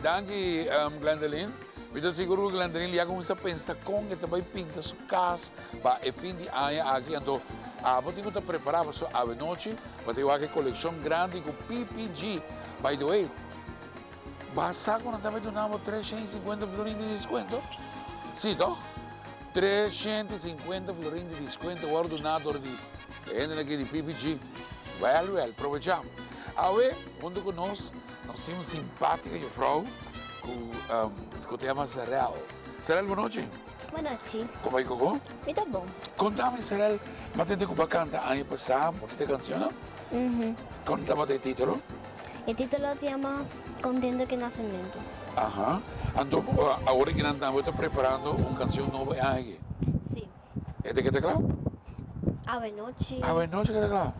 Danki Glendeline. Mi ta sigur ku Glendeline ya kuminsá pensa kon e ta bai pinta su kas pa e fin di aña aki. Anto abo tin ku ta prepará pasobra awenochi bo ta wak e kolekshon grandi ku PPG. By the way, bo a sa ku nan ta bai duna bo 350 florin di deskuento? Sí, tòg? 350 florin di deskuento wòrdu duná dor di e hendenan aki di PPG. Wèl, wèl, probechá. Awe, huntu ku nos, nos tin un simpátiko jufrou ku ku ta yama Sarel. Sarel, bon nochi. Bon nochi. Kon bai koko? Mi ta bon. Kontami, Sarel, bo a tende ku bo a kanta aña pasá bunita kanshon, no? Kon tabata e título? E título ta yama Contento ke Nasementu. Aha. Anto awor aki nan tambe ta preparando un kanshon nobo e aña aki? Si. E ta keda kla? Awe nochi. Awe nochi keda kla?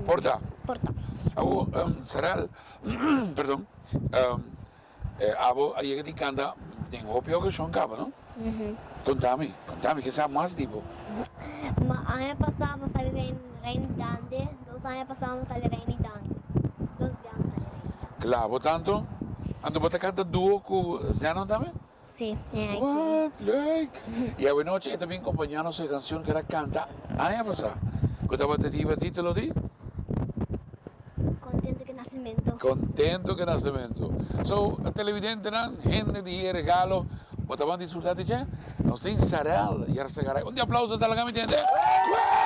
Por ta? Por ta. Awor, Sarel, perdon, abo a yega di kanta den hopi okashon kaba, no? Kontami, kontami, ke sa mas di bo? Ma aña pasá mi sali Reini Dande, dos aña pasá mi sali Reini Dande, dos bia mi sali Reini Dande. Kla, bo tanto? Anto bo ta kanta duo ku Zenon tambe? Sí, e aki. Wat leuk! I awenochi e ta bin kompañá nos e kanshon ku el a kanta aña pasá, ku tabata riba título di? Contento ke Nasementu. Contento ke Nasementu. So, televidentenan, hende di e regalo, bo ta ban disfrutá di dje? Nos tin Sarel Yersegaray. Un di aplauso ta laga mi tende. Wee!